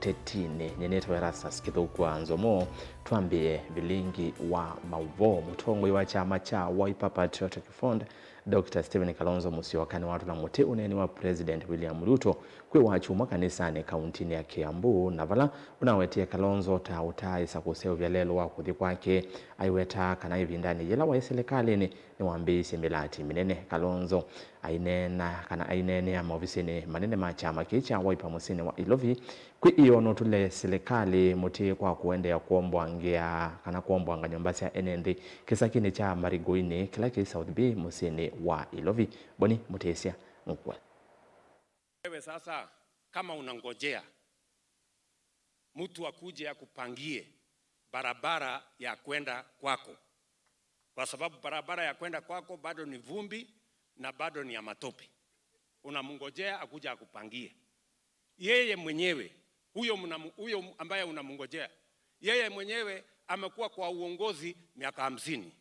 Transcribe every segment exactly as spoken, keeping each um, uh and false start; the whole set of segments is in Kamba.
Tetinĩ, nyie nĩtawa Erastus Kĩthũku wa Nzomo. Twambĩe vilingi wa maũvoo. Mũtongoi wa kyama kya Wiper Patriotic Front, Doctor Stephen Kalonzo Musyoka nĩwatũla mũtĩ ũneeni wa President William Ruto kwĩ Wakyumwa kanisanĩ kauntinĩ ya Kiambu, na vala ũnawetie Kalonzo ta ũtaaĩsa kũseũvya lelũ wa kũthi kwake. Aiweta kana ĩvindanĩ yĩla waĩ silikalĩnĩ, nĩwambĩĩisye mĩlati mĩnene. Kalonzo aineena kana aineenea maovisinĩ manene ma kyama kĩĩ kya Wiper mũsyĩnĩ wa Ilovi kwĩ ĩoo nũtũle silikalĩ mũtĩ kwa kũendeea kũomboangĩa kana kũomboanga nyũmba sya ene nthĩ kĩsakinĩ kya Marigũinĩ kĩla kĩ South Bay mũsyĩnĩ wa Ilovi. Boni Mũtĩsya Ngũkua. Wewe sasa, kama unangojea mtu akuje akupangie barabara ya kwenda kwako, kwa sababu barabara ya kwenda kwako bado ni vumbi na bado ni ya matope, unamngojea akuja akupangie. Yeye mwenyewe, huyo mnamu-, huyo ambaye unamngojea, yeye mwenyewe amekuwa kwa uongozi miaka hamsini.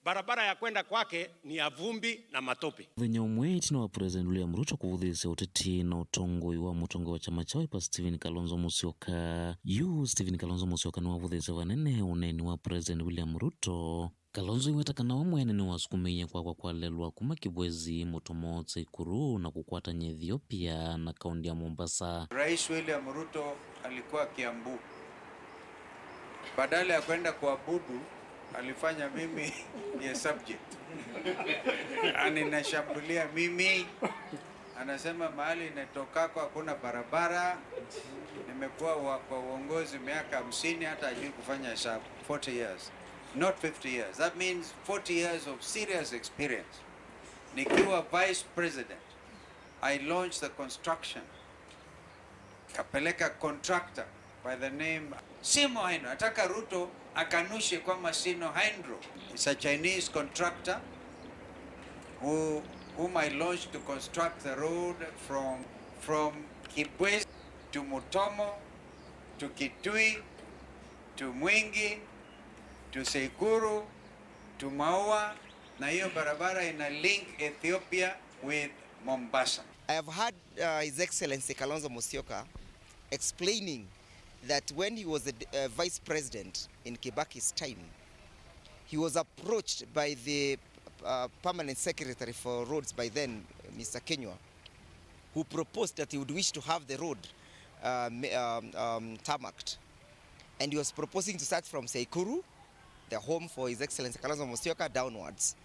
Barabara ya kwenda kwake ni ya vumbi na matope. Mũthenya ũmwe ĩtina wa President William Ruto kũvũthĩĩsya ũteti na ũtongoi wa mũtongoi wa kyama kya Wiper Stephen Kalonzo Musyoka, yu Stephen Kalonzo Musyoka nĩwavũthĩĩsye vanene ũneeni wa President William Ruto. Kalonzo aiweta kana we mwene nĩwasukumĩie kwakwa kwa lelũ wa kuma Kibwezi, Mũtomo, Saikuru na kũkwatany'a Ethiopia na kaunti ya Mombasa. Rais William Ruto alikuwa Kiambu. Badala ya kwenda kuabudu, alifanya mimi ndiye subject. Aninashambulia mimi, anasema mahali natokako hakuna barabara. Nimekuwa wa, kwa uongozi miaka hamsini, hata hajui kufanya hesabu. Forty years, not fifty years. That means forty years of serious experience. Nikiwa vice president, I launched the construction, kapeleka contractor by the name Simo Hydro. Nataka Ruto akanushe kwamba Simo Hydro is a Chinese contractor who, whom I launched to construct the road from, from Kibwezi to Mutomo to Kitui to Mwingi to Seikuru to Maua, na hiyo barabara ina link Ethiopia with Mombasa. I have heard uh, His Excellency Kalonzo Musyoka explaining that when he was the uh, vice president in Kibaki's time, he was approached by the uh, permanent secretary for roads by then, Mister Kenywa, who proposed that he would wish to have the road uh, ma- um, um, tarmacked. And he was proposing to start from Seikuru, the home for His Excellency Kalonzo Musyoka, downwards.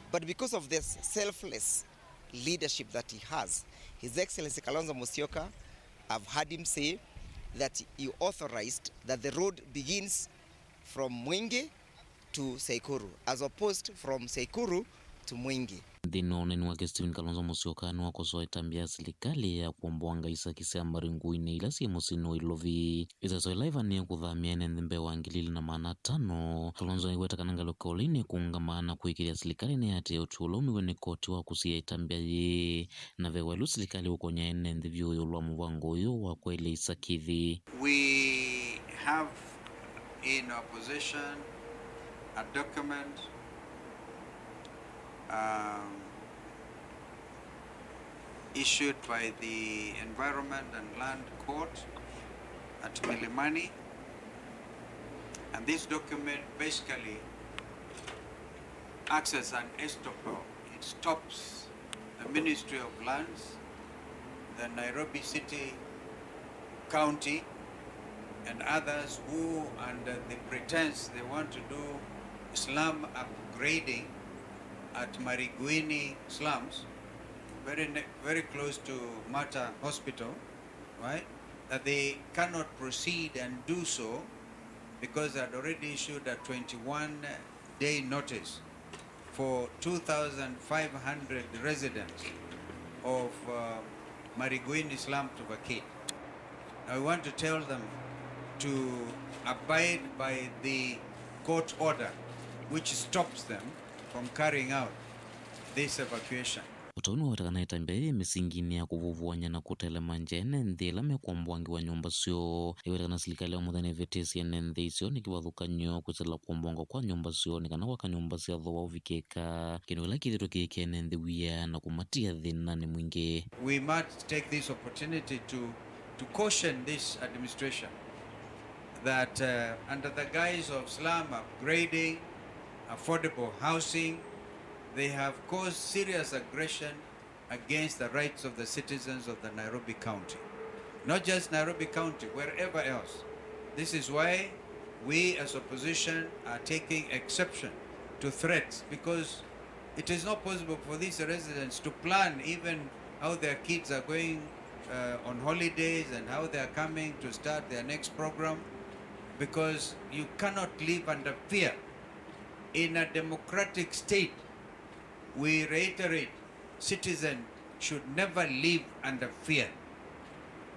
But because of this selfless leadership that he has, His Excellency Kalonzo Musyoka, I've heard him say that he authorized that the road begins from Mwingi to Seikuru as opposed from Seikuru to Mwingi. Nthĩnĩ wa ũneeni wake, Stephen Kalonzo Musyoka nĩwakosoa ĩtambya ya silikalĩ ya kũomboanga isaki sya Marigũinĩ ila syĩ mũsyĩnĩ wa Ilovi. Ĩseso ĩla ĩvanĩe kũthamya ene nthĩ mbee wa ngili ilĩ na maana atano, Kalonzo aiweta kana ngalĩko ĩla nĩkũũngama na kũĩkĩĩthya silikalĩ nĩyatĩĩa ũtwi ũla waumiw'e nĩ koti wa kũsiĩĩa ĩtambya yĩĩ, na ve waĩlu silikalĩ ũkonya ene nthĩ vyũ ĩũlũ wa mũvango ũyũ wa kwaĩlya isaki nthĩ. We have in our possession a document um, issued by the Environment and Land Court at Milimani. And this document basically acts as an estoppel. It stops the Ministry of Lands, the Nairobi City County, and others who, under the pretense they want to do slum upgrading at Marigwini slums, very, ne- very close to Mater Hospital, right? That they cannot proceed and do so because they had already issued a twenty-one day notice for two thousand five hundred residents of uh, Marigwini slum to vacate. Now we want to tell them to abide by the court order which stops them from carrying out this evacuation. Ũtau nĩwaweta kana ĩtambya yĩĩ mĩsinginĩ ya kũvũvũany'a na kũtelemangya ene nthĩ ĩla mekwomboangĩwa nyũmba syoo. Ĩweta kana silikalĩ ya mũthya nĩvĩtĩsye ene nthĩ isu nĩ kĩvathũkany'o kwĩsĩla kũomboangwa kwa nyũmba syoo nĩ kana kwaka nyũmba sya thooa ũvikĩka, kĩndũ kĩla kĩthĩtwe kĩĩkĩa ene nthĩ wia na kũmatia thĩnanĩ mwingĩ. We must take this opportunity to, to caution this administration that, uh, under the guise of slum upgrading, affordable housing, they have caused serious aggression against the rights of the citizens of the Nairobi County. Not just Nairobi County, wherever else. This is why we as opposition are taking exception to threats, because it is not possible for these residents to plan even how their kids are going, uh, on holidays and how they are coming to start their next program, because you cannot live under fear. In a democratic state, we reiterate, citizens should never live under fear.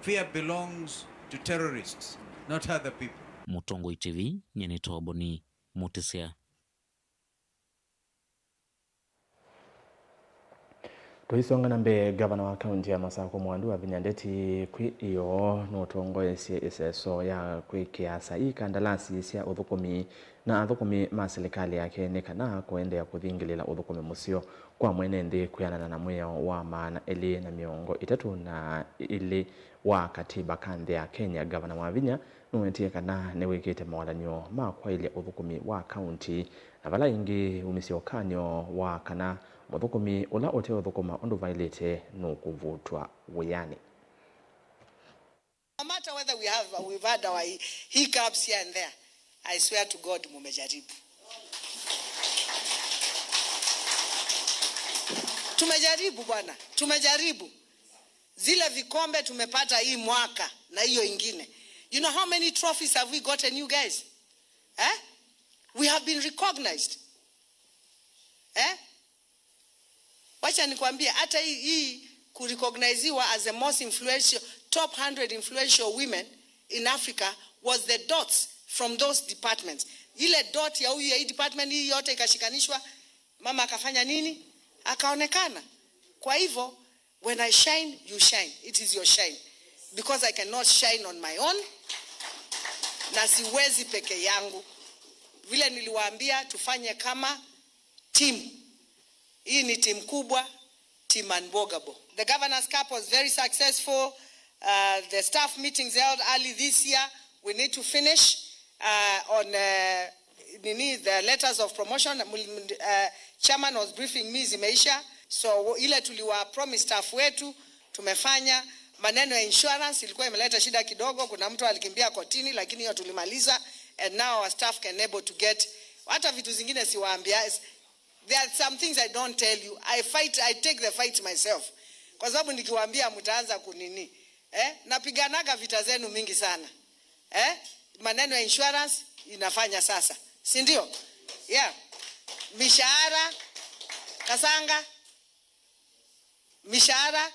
Fear belongs to terrorists, not other people. Mũtongoi T V, nyie nĩtawa Boni Mũtĩsya. Tũisonga na mbee, ngavana wa kaunti ya Masakũ Mwandũ Wavinya Ndeti kwĩ ĩoo nũtongoesye ĩseso ya kwĩkĩa saii kandalasi sya ũthũkũmi na athũkũmi ma silikalĩ yake nĩ kana kũendeea kũthingĩlĩla ũthũkũmi mũseo kwa mwene nthĩ kwĩanana na mwĩao wa maana elĩ na mĩongo ĩtatũ na ĩlĩ wa katiba ka nthĩ ya Kenya. Ngavana Wavinya nũwetie kana nĩwĩkĩte mawatany'o ma kwaĩlya ũthũkũmi wa kaunti, na vala ĩngĩ umisye ũkany'o wa kana mũthũkũmi ũla ũteũthũkũma ũndũ vaĩlĩte nũkũvutwa wĩanĩ. No matter whether we have, we've had our hiccups here and there, I swear to God, mumejaribu. Tumejaribu bwana, tumejaribu. Zile vikombe tumepata hii mwaka na hiyo ingine. You know how many trophies have we gotten, you guys? Eh? We have been recognized. Eh? Wacha nikwambie, hata hii, hii kurecogniziwa as the most influential, top hundred influential women in Africa was the dots from those departments. Ile dot ya huyu ya hii department, hii yote ikashikanishwa, mama akafanya nini? Akaonekana. Kwa hivyo, when I shine, you shine. It is your shine. Because I cannot shine on my own. Na siwezi peke yangu. Vile niliwaambia, tufanye kama team. Hii ni team kubwa, team unbogable. The Governor's Cup was very successful. Uh, the staff meetings held early this year, we need to finish, uh, on, uh, nini, the letters of promotion. Mul-, uh, chairman was briefing me, zimeisha. So, ile tuliwa promise staff wetu, tumefanya. Maneno ya insurance ilikuwa imeleta shida kidogo, kuna mtu alikimbia kotini, lakini hiyo tulimaliza, and now our staff can able to get, hata vitu zingine siwaambia. There are some things I don't tell you. I fight, I take the fight myself. Kwa sababu nikiwaambia mtaanza kunini. Eh? Napiganaga vita zenu mingi sana. Eh? Maneno ya insurance inafanya sasa. Si ndio? Yeah. Mishahara, Kasanga. Mishahara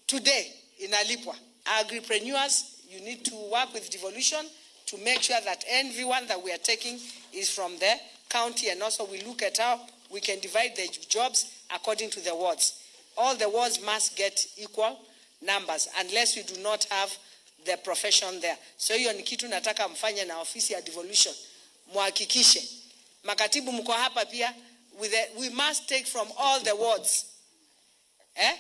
today inalipwa. Agripreneurs, you need to work with devolution to make sure that everyone that we are taking is from the county, and also we look at how we can divide the jobs according to the wards. All the wards must get equal numbers unless we do not have the profession there. So hiyo ni kitu nataka mfanye na ofisi ya devolution. Muhakikishe. Makatibu mko hapa pia, with the, we must take from all the wards. Eh?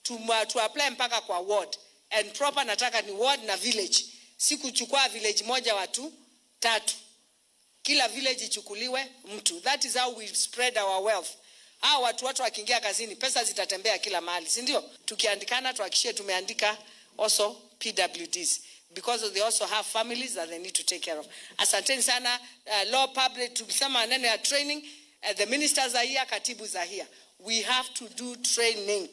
To, to apply mpaka kwa ward. And proper nataka ni ward na village. Si kuchukua village moja watu tatu. Kila village ichukuliwe mtu. That is how we spread our wealth. Hawa watu wote wakiingia kazini, pesa zitatembea kila mahali, si ndio? Tukiandikana, tuhakikishe tumeandika also P W Ds, because they also have families that they need to take care of. Asanteni sana, uh, law public, tukisema maneno ya training, uh, the ministers are here, katibus are here. We have to do training.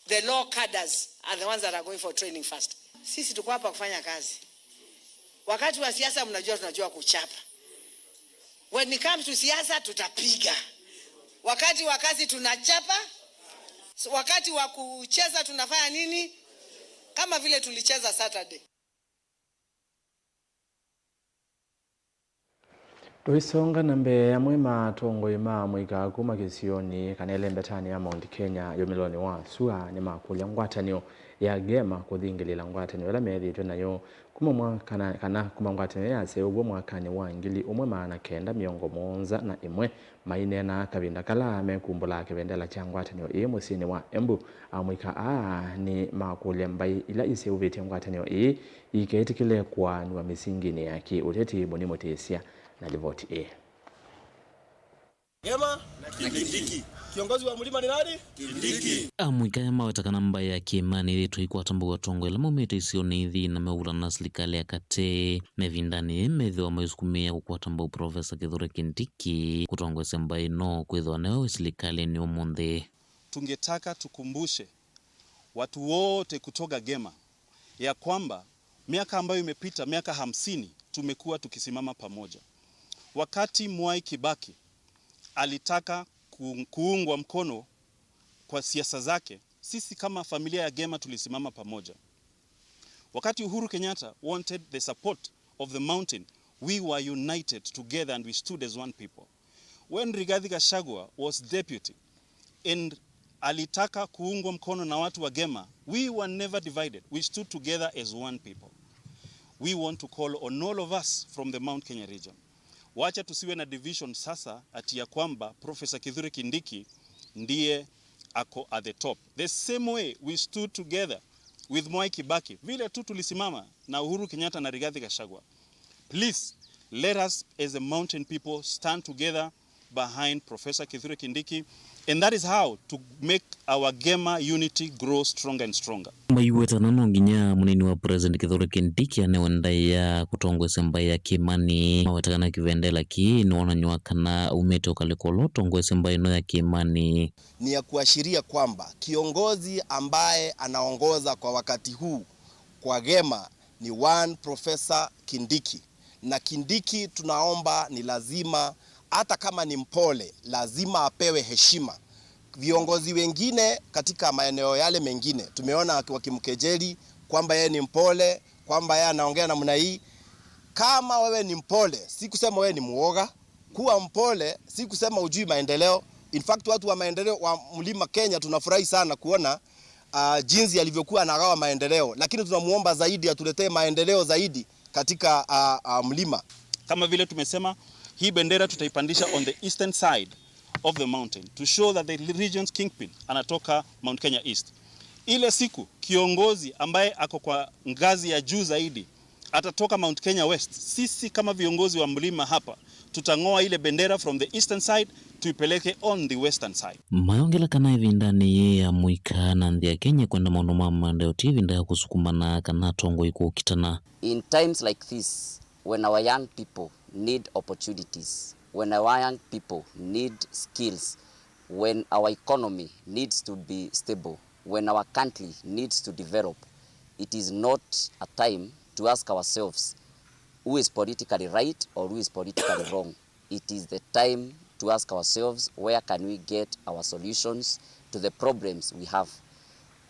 The law cadres are the ones that are going for training first. Sisi tuko hapa kufanya kazi. Wakati wa siasa, mnajua tunajua kuchapa. When it comes to siasa, tutapiga. Wakati wa kazi tunachapa. So, wakati wa kucheza tunafanya nini? Kama vile tulicheza Saturday. Tũisonga na mbee, amwe ma atongoi ma mũika kuma kĩsionĩ kana ĩlembetanĩ ya Mount Kenya yũmĩlonĩ wa sua nĩmakũlya ngwatanĩo ya Gema kũthingĩlĩĩla ngwatanĩo ĩla meethĩĩtwe nayo kuma mwa-, kana, kana kuma ngwatanĩo yaseũvw'a mwakanĩ wa ngili ũmwe maana kenda mĩongo mũonza na ĩmwe. Maineenaa kavinda kala mekumbũlaa kĩvendela kya ngwatanĩo ĩĩ mũsyĩnĩ wa Embu, amũika aa nĩmakũlya mbaĩ ila iseũvĩtye ngwatanĩo ĩĩ iketĩkĩle kũaanw'a mĩsinginĩ ya kĩ-ũteti. Boni Mũtĩsya na livoti ĩĩ. Gema na Kindiki. Kiongozi wa mlima ni nani? Kindiki. Amũika aya maweta kana mbaĩ ya Kĩĩmanĩ ĩthĩĩtwe ĩikwata mbau atongoi ala maumĩte isionĩ ithi na meũvulana na silikalĩ ya katĩ. Na ĩvindanĩ yĩĩ methĩwa maisukumĩĩa kũkwata mbau Profesa Kithure Kindiki kũtongoesya mbaĩ ĩno kwĩthĩwa nĩwe wĩ silikalĩnĩ ũmũnthĩ. Tungetaka tukumbushe watu wote kutoka Gema ya kwamba miaka ambayo imepita, miaka hamsini, tumekuwa tukisimama pamoja. Wakati Mwai Kibaki alitaka ku-, kuungwa mkono kwa siasa zake, sisi kama familia ya Gema tulisimama pamoja. Wakati Uhuru Kenyatta wanted the support of the mountain, we were united together and we stood as one people. When Rigathi Gachagua was deputy and alitaka kuungwa mkono na watu wa Gema, we were never divided. We stood together as one people. We want to call on all of us from the Mount Kenya region. Wacha tusiwe na division sasa ati ya kwamba Professor Kithure Kindiki ndiye ako at the top. The same way we stood together with Mwai Kibaki, vile tu tulisimama na Uhuru Kenyatta na Rigathi Gachagua. Please, let us as a mountain people stand together behind Professor Kithure Kindiki, and that is how to make our Gema unity grow stronger and stronger. Maiwetana no nginya mũnini wa President Kithure Kindiki anewe ndaĩa kũtongoesya mbaĩ ya Kĩĩmanĩ. Maweta kana kĩvendela kĩĩ nĩwonany'o wa kana aumĩte ũkalĩko ũla ũtongoesya mbaĩ ĩno ya Kĩĩmanĩ. Ni ya kuashiria kwamba kiongozi ambaye anaongoza kwa wakati huu kwa Gema ni one Professor Kindiki. Na Kindiki tunaomba ni lazima, hata kama ni mpole, lazima apewe heshima. Viongozi wengine katika maeneo yale mengine, tumeona waki-, wakimkejeli kwamba yeye ni mpole, kwamba yeye anaongea namna hii. Kama wewe ni mpole, si kusema wewe ni muoga. Kuwa mpole, si kusema hujui maendeleo. In fact, watu wa maendeleo wa Mlima Kenya tunafurahi sana kuona, ah, jinsi alivyokuwa anagawa maendeleo, lakini tunamuomba zaidi atuletee maendeleo zaidi katika, ah, ah, mlima. Kama vile tumesema, hii bendera tutaipandisha on the eastern side of the mountain to show that the region's kingpin anatoka Mount Kenya East. Ile siku kiongozi ambaye ako kwa ngazi ya juu zaidi atatoka Mount Kenya West, sisi kama viongozi wa mlima hapa tutang'oa ile bendera from the eastern side tuipeleke on the western side. Mayongela kana ĩvindanĩ yĩĩ ya mũika na nthĩ ya Kenya kwenda maũndũ ma maendeleo ti ĩvinda ya kũsukumana kana atongoi kũkitana. In times like this, when our young people need opportunities, when our young people need skills, when our economy needs to be stable, when our country needs to develop, it is not a time to ask ourselves who is politically right or who is politically wrong. It is the time to ask ourselves where can we get our solutions to the problems we have.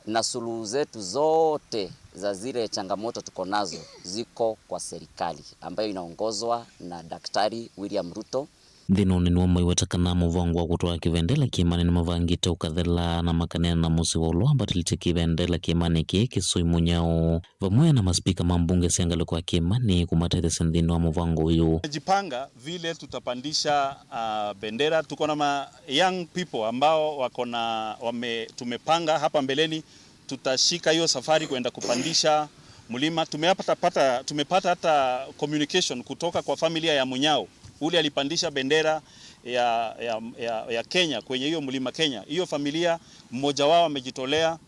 Na suluhu zetu zote za zile changamoto tuko nazo ziko kwa serikali ambayo inaongozwa na Daktari William Ruto. Nthĩnĩ wa ũnene wa maiweta kana mũvango wa kũtwaa kĩvendela kĩĩmanĩ nĩmavangĩte ũkathela na makaneena na mũsyĩ wa ũla wambatĩlĩtye kĩvendela kĩĩmanĩ kĩĩ Kĩsoi Mũnyao, vamwe na maspika ma mbunge sya ngalĩko ya kĩĩmanĩ kũmatetheesya nthĩnĩ wa mũvango ũyũ. Tumejipanga vile tutapandisha, ah, bendera. Tuko na ma young people ambao wako na, wame-, tumepanga hapa mbeleni tutashika hiyo safari kwenda kupandisha mlima. Tumepata, pata, tumepata hata communication kutoka kwa familia ya Munyao, ule alipandisha bendera ya, ya, ya, ya Kenya kwenye hiyo mlima Kenya. Hiyo familia, mmoja wao amejitolea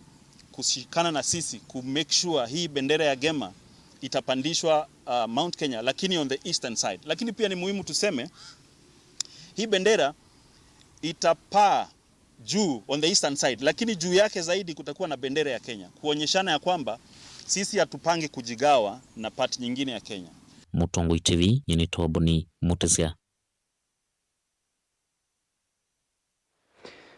kushikana na sisi ku make sure hii bendera ya Gema itapandishwa, uh, Mount Kenya, lakini on the eastern side. Lakini pia ni muhimu tuseme, hii bendera itapaa juu on the eastern side, lakini juu yake zaidi kutakuwa na bendera ya Kenya, kuonyeshana ya kwamba sisi hatupangi kujigawa na part nyingine ya Kenya. Mũtongoi T V, nyie nĩtawa Boni Mũtĩsya.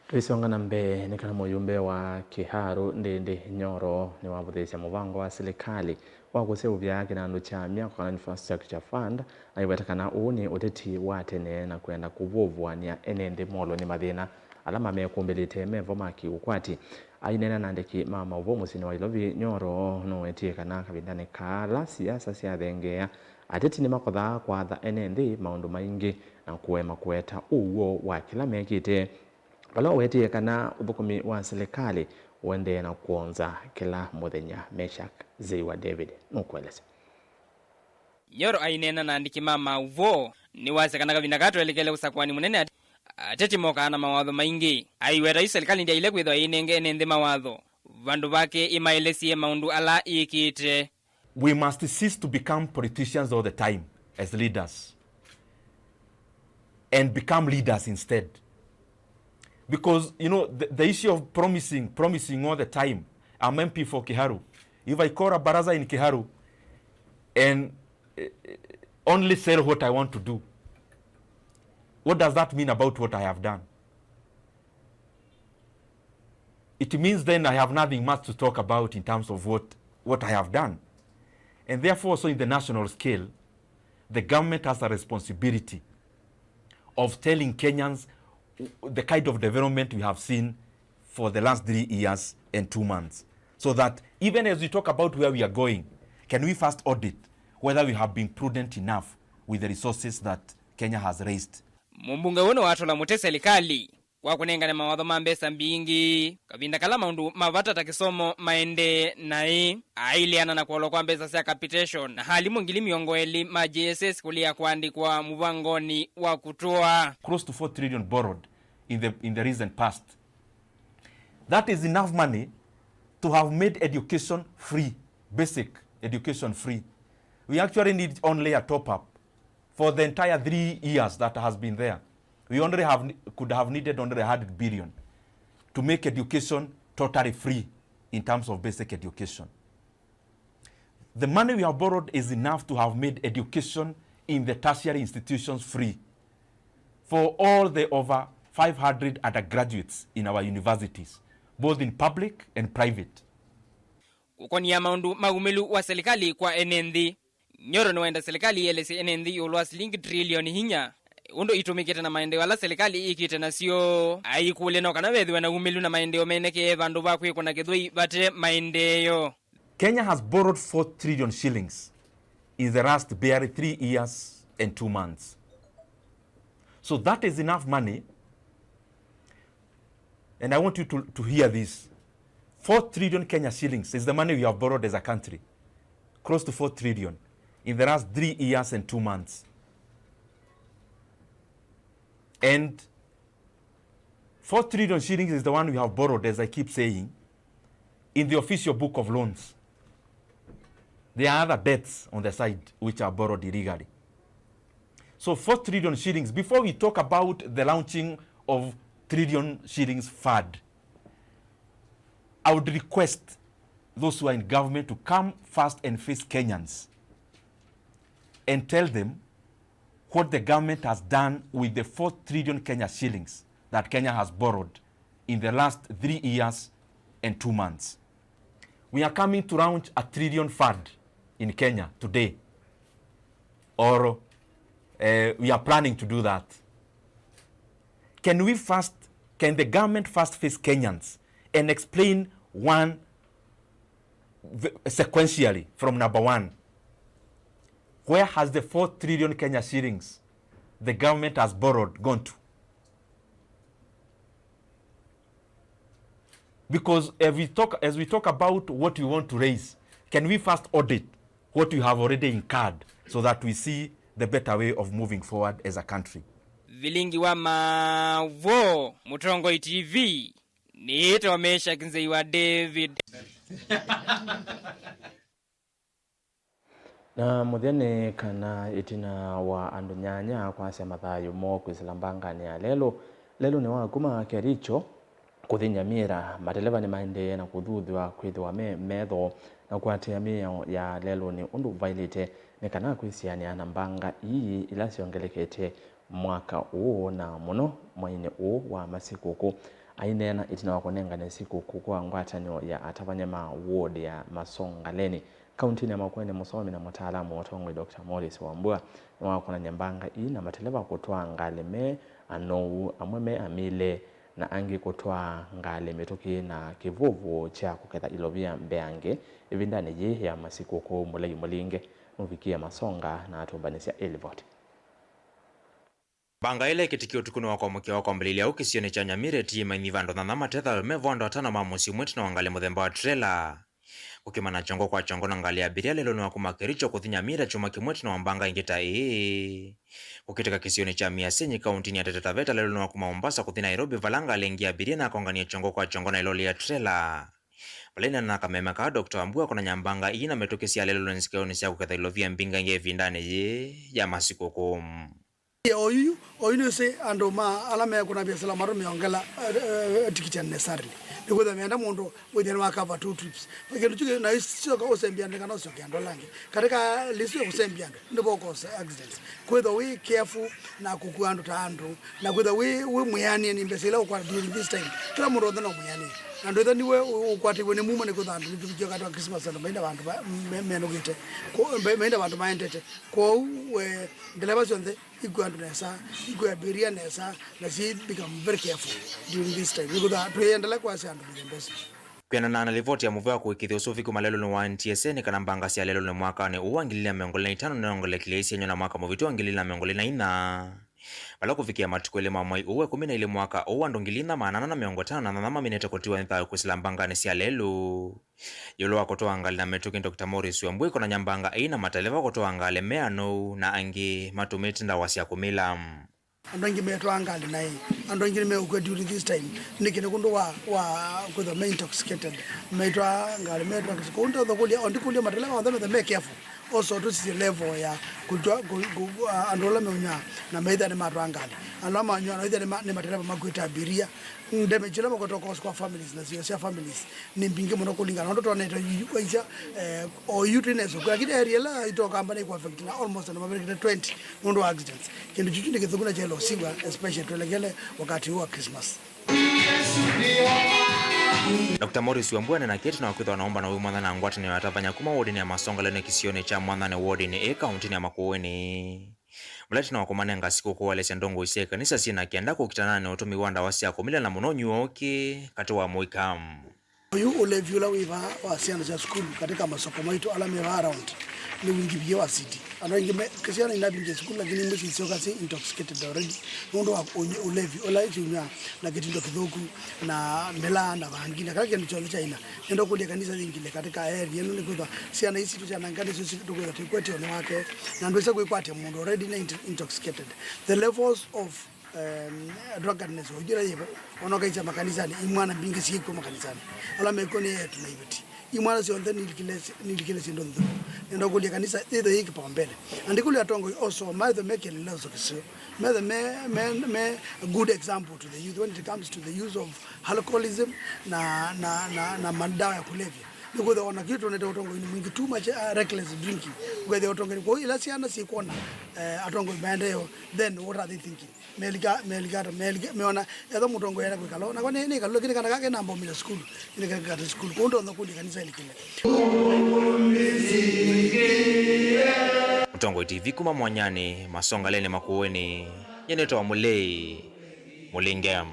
Tũisonga na mbee, nĩ kana mũyumbe wa Kiharu Ndindi Nyoro nĩwavũthĩĩsya mũvango wa silikalĩ wa kũseũvya kĩnandũ kya myako kana infrastructure fund, aiweta kana ũũ nĩ ũteti wa tene na kwenda kũvũvũanĩa ene nthĩ molwe nĩ mathĩna ala mamekũmbĩlĩte mevo ma kĩũkwati. Aineena na andĩki ma maũvoo mũsyĩnĩ wa Ilovi, Nyoro nũwetie kana kavindanĩ kala siasa syathengeea, ateti nĩmakothaa kwatha ene nthĩ maũndũ maingĩ na kũema kũweta ũw'o wa kĩla mekĩte, vala ũwetie kana ũthũkũmi wa silikalĩ ũendee na kwonza kĩla mũthenya. Meshack Nzeiwa David nũkũelesya. Nyoro aineena na andĩki ma maũvoo, nĩwasya kana kavinda kaa twelekele ũsakũani mũnene, at-, ateti mokaa na mawatho maingĩ. Aiweta yu silikalĩ ndyaĩle kwĩthĩwa ĩinenge ene nthĩ mawatho, vandũ vake ĩmaelesye maũndũ ala ĩkĩte. We must cease to become politicians all the time as leaders and become leaders instead. Because, you know, the, the issue of promising, promising all the time, I'm M P for Kiharu. If I call a baraza in Kiharu and eh, eh, only sell what I want to do, what does that mean about what I have done? It means then I have nothing much to talk about in terms of what, what I have done. And therefore, also in the national scale, the government has a responsibility of telling Kenyans the kind of development we have seen for the last three years and two months. So that even as we talk about where we are going, can we first audit whether we have been prudent enough with the resources that Kenya has raised? Mũmbunge ũũ nĩwatũla mũtĩ silikalĩ kwa kũnengane mawatho ma mbesa mbingĩ, kavinda kala maũndũ ma vata ta kĩsomo maendee naĩ, aileana na kũolwa kwa mbesa sya capitation na alimũ ngili mĩongo ĩlĩ ma J S S kũlea kũandĩkwa mũvangonĩ wa kũtũa. Close to four trillion borrowed in the, in the recent past. That is enough money to have made education free, basic education free. We actually need only a top up for the entire three years that has been there. We only have, could have needed only a hundred billion to make education totally free in terms of basic education. The money we have borrowed is enough to have made education in the tertiary institutions free for all the over five hundred undergraduates in our universities, both in public and private. Kũkonia maũndũ ma umĩlu wa silikalĩ kwa ene nthĩ, Nyoro nĩwaenda silikalĩ ĩelesye ene nthĩ ĩũlũ wa silingi trilioni inya, ũndũ itũmĩkĩte na maendeeo ala silikalĩ ĩkĩte nasyo. Aikũlya no kana vethĩwe na umĩlu na maendeeo menekee vandũ va kwĩkũna kĩthũi vate maendeeo. Kenya has borrowed four trillion shillings in the last barely three years and two months. So that is enough money. And I want you to, to hear this. Four trillion Kenya shillings is the money we have borrowed as a country. Close to four trillion in the last three years and two months. And four trillion shillings is the one we have borrowed, as I keep saying, in the official book of loans. There are other debts on the side which are borrowed illegally. So four trillion shillings, before we talk about the launching of trillion shillings fund, I would request those who are in government to come first and face Kenyans and tell them what the government has done with the four trillion Kenya shillings that Kenya has borrowed in the last three years and two months. We are coming to launch a trillion fund in Kenya today, or, eh, we are planning to do that. Can we first, can the government first face Kenyans and explain one v-, sequentially from number one, where has the four trillion Kenya shillings the government has borrowed gone to? Because as we talk, as we talk about what we want to raise, can we first audit what we have already incurred so that we see the better way of moving forward as a country? Vilingi wa Mavo, Mũtongoi T V, nĩĩtawa Meshack Nzeiwa David. Na mũthya nĩ kana ĩtina wa andũ nyanya kwasya mathayũ moo kwĩsĩla mbanganĩ ya lelũ, lelũnĩ wa kuma Kericho kũthi Nyamira, mateleva nĩmaendee na kũthuthw'a kwĩthĩwa me metho na kũatĩĩa mĩao ya lelũnĩ ũndũ vaĩlĩte, nĩ kana kwĩsianĩa na mbanga ii ila syongelekete mwaka ũũ, na mũno mweinĩ ũũ wa masikũkũ. Aineena ĩtina wa kũnengane sikũkũ kwa ngwatanĩo ya atavany'a ma ward ya Masongaleni, kauntinĩ ya Makueni, mũsomi na mũtaalamu wa ũtongoi Doctor Morris Wambua nĩwakonany'a mbanga ii na mateleva kũtwaa ngalĩ me anou, amwe me amile, na angĩ kũtwaa ngalĩ mĩtũkĩ na kĩvũvũ kya kũketha ilovia mbeange ĩvindanĩ yĩĩ ya masikũkũ. Mũlei Mũlinge nũvikie Masonga na atũmbanĩsya ĩlivoti. Mbanga ĩla ĩkĩtĩkie ũtukũnĩ wa kwamũkĩa wa kwambĩlĩlya ũũ kĩsionĩ kya Nyamira ĩtiĩe mainyiva andũ nyanya mate thayũ me vo andũ atano ma mũsyĩ ũmwe ĩtina wa ngalĩ mũthemba wa trela. Kũkĩmana kyongo kwa kyongo na ngalĩ ya abiria lelũnĩ wa kuma Kericho kũthi Nyamira kyumwa kĩmwe ĩtina wa mbanga ĩngĩ ta ĩĩ kũkĩtĩka kĩsionĩ kya Miasenyi kaũntĩnĩ ya Taita Taveta lelũnĩ wa kuma Mombasa kũthi Nairobi, vala ngalĩ ĩngĩ ya abiria nakonganie kyongo kwa kyongo na ĩloli ya trela. Vala ĩneena na kameme kaa, Doctor Wambua akonany'a mbanga ii na mĩtũkĩ sya lelũnĩ nzikaĩonĩ sya kũketha ilovia mbingangĩ ĩvindanĩ yĩĩ ya masikũkũ. Oyu, oyu nĩsĩ andũ ma ala mekũna viasala matũmĩa ongela, eh, eh, tikiti unnecessarily. Nĩkwĩthwa meenda mũndũ wĩthĩe nĩwa cover two trips. Kĩndũ kyu na isyoka ũsembia andũ kana ũsyoke andũ ala angĩ. Katika list ya kũsembia andũ, nĩvo cause accidents. Kwĩthwa wĩ careful na kũkua andũ ta andũ, na kwĩthwa wĩ, wĩ mwĩanĩe nĩ mbesa ila ũkwata during this time. Kĩla mũndũ onthe no mwĩanĩe. Na ndwĩthwa nĩwe ũ-, ũkwatĩwe nĩ muma nĩ kwĩthwa andũ nĩtũvikie wakati wa Christmas andũ maina vandũ va-, me-, menũkĩte. Ko-, me-, maina vandũ maendete. Kwoou, we, ndeleva syonthe ikue andũ nesa, ikue abiria nesa, na si become very careful during this time. Nĩkũtha twĩendelea kwasya andũ mĩthemba ĩsu. Kwĩanana na livoti ya mũvea wa kũĩkĩĩthya ũsũvi kuma lelũnĩ wa N T S A nĩ kana mbanga sya lelũnĩ mwakanĩ ũũ wa ngili ilĩ na mĩongo ĩlĩ na itano nĩnongelekie isyanywa na mwaka mũvĩtu wa ngili ilĩ na mĩongo ĩlĩ na inya. Vala kũvikĩa matukũ elĩ ma mwai ũũ wa ĩkũmi na ilĩ mwaka ũũ, andũ ngili inya maana ana na mĩongo ĩtano na nyanya maminĩte kũtiwa nĩ thayũ kwĩsĩla mbanganĩ sya lelũ. Ĩũlũ wa kũtwaa ngalĩ na mĩtũkĩ, Doctor Morris Wambua akonany'a mbanga ii na mateleva kũtwaa ngalĩ me anũu na angĩ matũmĩĩte ndawa sya kũmila. Andũ aingĩ metwaa ngalĩ naĩ, andũ aingĩ nĩmeũkw'a during this time. Nĩkĩ? Nĩ kũndũ wa, wa kwĩthwa me intoxicated, metwaa ngalĩ metwaa kĩsiko. Ũndĩ ũthokũlya, o ndikũlya mateleva onthe methe me careful. Also tũsisye level ya kũtwa, kũ, kũ, a, andũ ala meũnywaa na maitha nĩmatwaa ngalĩ. Andũ ala manywa na maitha nĩ ma-, nĩ mateleva makuĩte abiria. Damage ila makwete cause kwa families na sio sya families nĩ mbingĩ mũno kũlingana na ũndũ twonete yu, yu, waisya, eh, o yu twĩ na ĩsũku. Lakini area ila itokamba nĩ kũ affect na almost andũ maverekete twenty nũndũ wa accidents. Kĩndũ kyu nĩ kĩthũku na kyaĩle ũsiw'a, especially twelekele wakati huu wa Christmas. Doctor Morris Wambua anena kĩĩ ĩtina wa kwĩthĩwa na ũmbano wĩ mwanya na ngwatanĩo ya atavany'a kuma wodinĩ ya Masonga Lene kĩsionĩ kya Mwanthane wodinĩ ĩ kaũntĩnĩ ya Makueni. Vala ĩtina wa kũmanenga sikũkũ waelesya ndongoi sya ĩkanisa syĩ na kenda kũkitana na ũtũmĩi wa ndawa sya kũmila na mũno ũnywi wa ũkĩ katĩ wa mũika. Oyu ũlevi ũla wĩ vaa wa syana sya sukulu katika masoko maitũ ala me vaa around nĩ wingĩvie wa city. Andũ aingĩ me, syana inavingie sukulu lakini imwe syĩsyoka syĩ intoxicated already nũndũ wa ũnyw'a, ũlevi ũla syĩnyw'aa na kĩtindo kĩthũku na mĩlaa na vangi na kala kĩndũ kyonthe kya ina. Nenda kũlya kanisa yingĩle katika area ĩno nĩkwĩthwa syana isi tũsyananga nĩsyo tũkwĩthwa twĩkwetio nĩ wake na ndwĩsa kwĩkwatya mũndũ already nĩ into-, intoxicated. The levels of, um, drunkenness oyu ĩla yĩvo onokaisya makanisanĩ, imwana mbingĩ syĩkw'o makanisanĩ ala mekw'o nĩ eĩtu na iveti. Imwana syonthe nilikile, nilikile syĩndũ nthũku. Nenda kũlya kanisa ĩthe yĩ kĩpaombele. Na ndikũlya atongoi also maithe me kĩelelezo kĩseo. Methe me, me, me a good example to the youth when it comes to the use of alcoholism na, na, na, na madawa ya kulevya. Nĩkwĩthĩwa ona kĩu twonete ũtongoinĩ mwingĩ, too much, uh, reckless drinking. Ũkethĩa ũtongoinĩ kwoou ila syana syĩkwona, eh, atongoi maendeeo, then what are they thinking? Melika, melika ata, melika, meona etha mũtongoĩ ena kwĩkala nakwa nĩ, nĩ kalũ, lakini kana kake namba umĩla sukulu, nĩ kakate sukulu. Kwoou ndonya kũlya kanisa ĩlikile. Mũtongoi T V kuma Mwanyanĩ, Masongaleni Makueni, nyie nĩtawa Mũlei Mũlinge.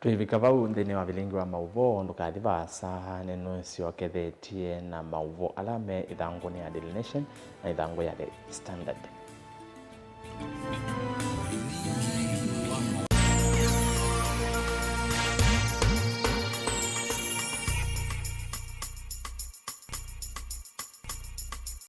Twĩvika vau nthĩnĩ wa vilingi wa maũvoo, ndũkathi vaasa, nĩnũsyokethetye na maũvoo ala me ĩthangũnĩ ya Daily Nation na ĩthangũ ya The Standard.